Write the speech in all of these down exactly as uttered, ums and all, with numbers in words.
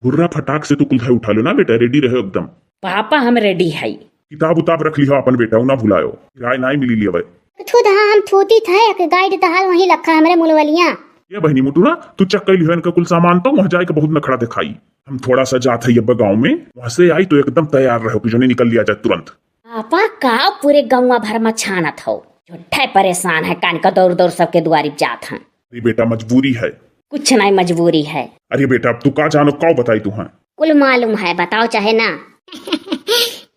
हुर्रा फटाक से तू कुल धै उठा लो ना बेटा, ready रहो एकदम। पापा, हम ready है। किताब उताब रख लिहो अपन बेटा, उ ना भुलायो, किराए नाई मिली लियवे। थू दहा हम थूती थे, एक guide दहाल वहीं लखा हमरे मुलवलिया। ये बहिनी मुटुरा, तू check कर लिहो इनका कुल सामान, तो वहाँ जाए के बहुत नखड़ा दिखाई। हम थोड़ा सा जात है ये गाँव में, वहाँ से आई तो एकदम तैयार रहो कि जोने निकल लिया जाए तुरंत। पापा, का पूरे गौवा भर में छानत हो? झूठे परेशान है, कान का दौड़ दौड़ सबके दुआरी जात हैं। अरे बेटा, मजबूरी है। कुछ नहीं मजबूरी है। अरे बेटा, अब तू का जानो, का बताई तू हैं? कुल मालूम है, बताओ चाहे ना।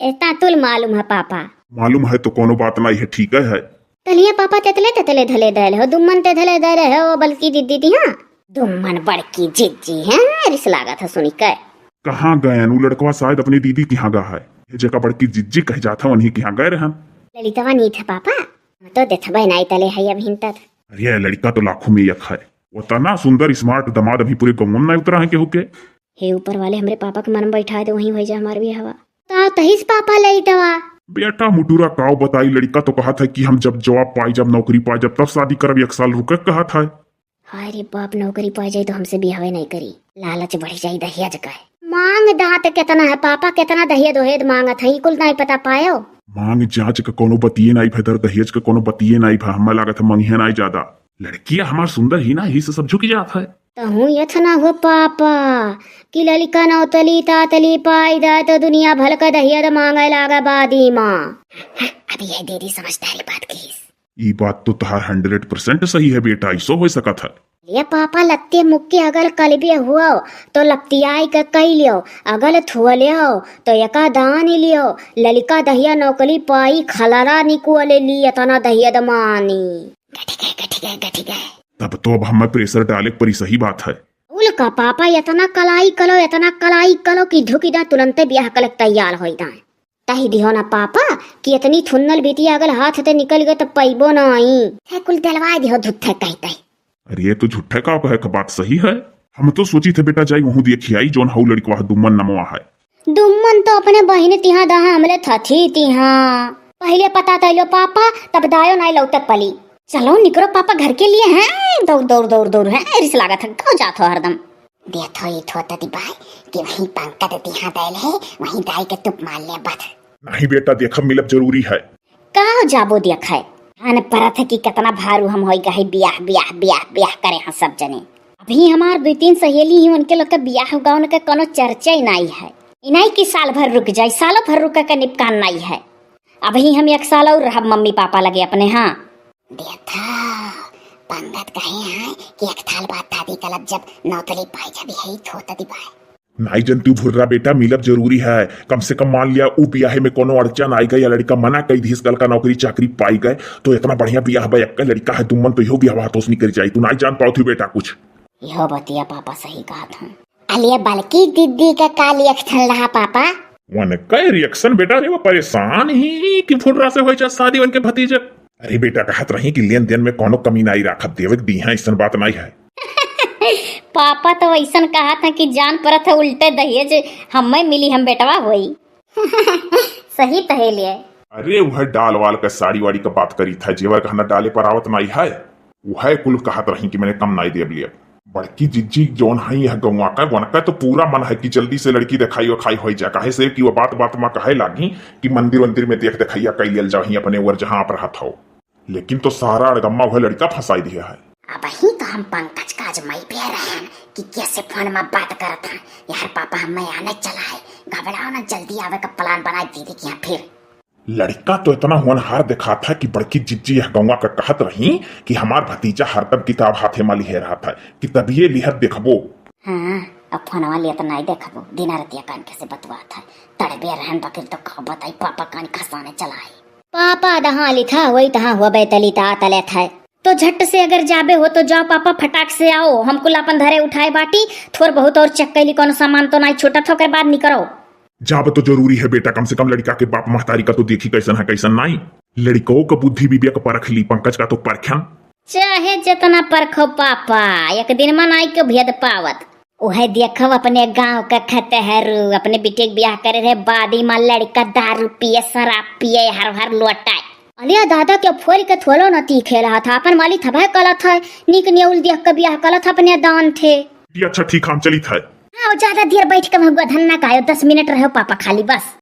इतना तुल मालूम है पापा। मालूम है तो कोनो बात नहीं है, ठीक है। तलिया पापा तेतले तेतले धले धैल हो, दुम्मन ते धले धैल हो, बल्कि दीदी दी हाँ। दुम्मन बड़की जिज्जी है, रिस लागत है सुनी के। कहाँ गयन? उ लड़कवा शायद अपनी दीदी के यहाँ गा है। ये जेका बड़की जिज्जी कह जात है, उन्हीं के यहाँ गए रहन। ललितवा नीक है पापा, तो देखबे नाई तले है अभिन तक। अरे लड़का तो लाखों में एक है, उतना सुंदर smart दामाद अभी पूरे गौवन ना उतरा है केहू के। हे ऊपर वाले, हमरे पापा के मन में बैठा दे, वहीं हो जा हमार बियाहवा। तो तहिस पापा लई दवा। बेटा मुटुरा काव बताई, लड़का तो कहत है कि हम जब जॉब पाई, जब नौकरी पाई, जब तब शादी करब, एक साल रुके कहत है। हाय रे बाप, नौकरी पाई जाई तो हमसे बियाहवे नहीं करी, लालच बढ़ जाई दहेज का। मांग दांत कितना है पापा, कितना दहेज दोहेज मांगत है, कुल नहीं पता पायो। मांग जांच का कोनो बतिये नहीं भे, दर दहेज का कोनो बतिये नहीं भे, हमें लागत है मंगिहे नहीं ज्यादा। लड़किया हमार सुंदर ही ना, ही से सब झुक जात है। तहूँ यथ ना हो पापा कि ललिका नौतली तातली पाई जाए तो दुनिया भर का दहेज मांगे लागे बादी माँ। अभी ये दीदी समझदारी बात कहिस। ई बात तो तहार hundred percent सही है बेटा, ऐसो हो सकत है। ये पापा लत्ते मुक्के अगर कलबे हुओ तो लपतियाई के कई लियो, अगर थुअले हो तो एका दान ही लियो, ललिका दहिया नौकली पाई खलरा निकुअले ली इतना दहिया दमानी। गठ गए, गठ गए, गठ गए। तब तो अब हमें pressure डाले के परी, सही बात है। उल का पापा इतना कलाई कलो, इतना कलाई कलो कि धुकी दा तुरंते ब्याह कलक तैयार होई दा। कही दिहो ना पापा कि इतनी थुन्नल बिटिया अगर हाथ ते निकल गए तो पैबो ना आई। है कुल दिलवा दिहो धुत्थे कहते। अरे ये तो झूठे का कहे का बात सही है। हम तो सोची थे बेटा जाई वहूँ देखी आई जौन हऊ लड़कवा है दुम्मन नमवा है। दुम्मन तो अपने बहिन तिहाँ दहा हमले थथी तिहाँ। पहिले पता तैलो पापा, तब दायो नाई लौटत पली। चलो निकरो पापा घर के लिए हैं, दौड़ दौड़ दौड़ दौड़ हैं, रिस लागत है, गाँव जात हो हरदम। देखो ई थोता दिबाई कि वहीं पंकज तिहाँ दैल है, वहीं दाई के तुप मार ले बस। नहीं बेटा, देखब मिलब जरूरी है। का जाबो देखै? अन परत है कि कितना भारू हम होई गए बियाह, बियाह, बियाह, बियाह करे हैं सब जने। अभी हमार दुई तीन सहेली ही, उनके लोग के बियाह गाउन के कोनो चर्चा ही नाई है। इनाई कि साल भर रुक जाई, सालों भर रुके के निपकान नाई है। अभी हम एक साल और रहब मम्मी पापा लगे अपने हाँ। देखा, पंगत कहे हैं कि एक साल बाद दादी कलब जब नौतली पाई जब यही थोत दिबाई। नाई जन तू भुर्रा बेटा, मिलब जरूरी है। कम से कम मान लिया, उ बियाहे में कोनो अड़चन आई गए या लड़का मना कई दिहिस, कल का नौकरी चाकरी पाई गए, तो इतना बढ़िया बियाह बा, एक लड़का है, दुम्मन तो इहो बियाह हाथों से निकल जाई। तू नाई जान पावत ही बेटा कुछ। इहो बतिया पापा सही कहत हैं। अलिया बल्कि दीदी का का reaction रहा पापा? वन का reaction बेटा, रे वो परेशान ही कि भुर्रा से होई जा शादी उनके भतीजे। अरे बेटा, कहत रही कि लेन देन में कोनो कमी नाई राखत, देवे के दी है, ऐसन बात नाई है। पापा तो ऐसन कहत हैं कि जान परत है उल्टे दहेज हमें मिली, हम बेटवा होई। सही तहेले। अरे वह डाल वाल का साड़ी वाड़ी का बात करी था, जेवर गहना डाले पर आवत नाई है, वह कुल कहत रही कि मैंने कम नाई देब लिए। बड़की जिज्जी जौन है यह गौवा का, वनका तो पूरा मन है कि जल्दी से लड़की देखाई वखाई होई जा, काहे से कि वो बात बात में कहे लागी कि मंदिर वंदिर में देख देखैया कई लेल जाही अपने ऊपर जहाँ आप रहत हो। लेकिन तो सारा अड़गम्मा वह लड़का फंसाई दिया है। अब ही तो हम पंकज का आजमाई पे रहन कि कैसे फोन में बात करत हैं। यार पापा, हम मैं आने चला है, घबराओ ना, जल्दी आवे का plan बनाए दीदी के यहाँ फिर। लड़का तो इतना होनहार दिखात है कि बड़की जिज्जी यह गौवा का कहत रही कि हमार भतीजा हरदम किताब हाथे में लिहे रहत है कि तबिये लिहत देखबो। हाँ, अब फोनवा लिया तो नाई देखबो, दिना रतिया कान कैसे बतवात है। तड़बे रहन बकिर तो का बताई, पापा कान खसाने चला है। पापा दहाँ लिथा वही तहाँ हुआ बैतली ता तले था। तो झट से अगर जाबे हो तो जाओ पापा, फटाक से आओ, हम कुल अपन धरे उठाए बाटी, थोर बहुत और check कैली, कोनो सामान तो नाई छूटत हो, ओकर बाद निकरो। जाब तो जरूरी है बेटा, कम से कम लड़का के बाप महतारी का तो देखी कैसन है कैसन नाई। लड़को का बुद्धि विवेक परख ली, पंकज का तो परखन। चाहे जितना परखो पापा, एक दिन में नाई के भेद पावत। उहे देखो अपने गांव का खतहरू, अपने बिटिया के बियाह करे रहे, बादी माँ लड़का दारू पिए, शराब पिए, हर हर लोटाए। अलिया दादा के फोर के थोलो न तीखे रहा था, अपन माली थबह कलत है, नीक नेउल देख के बियाह कलत है अपने दान थे। जी अच्छा ठीक, हम चलित है। हाँ, वो ज्यादा देर बैठ के वहाँ गोधन ना कायो, दस मिनट रहो पापा खाली बस।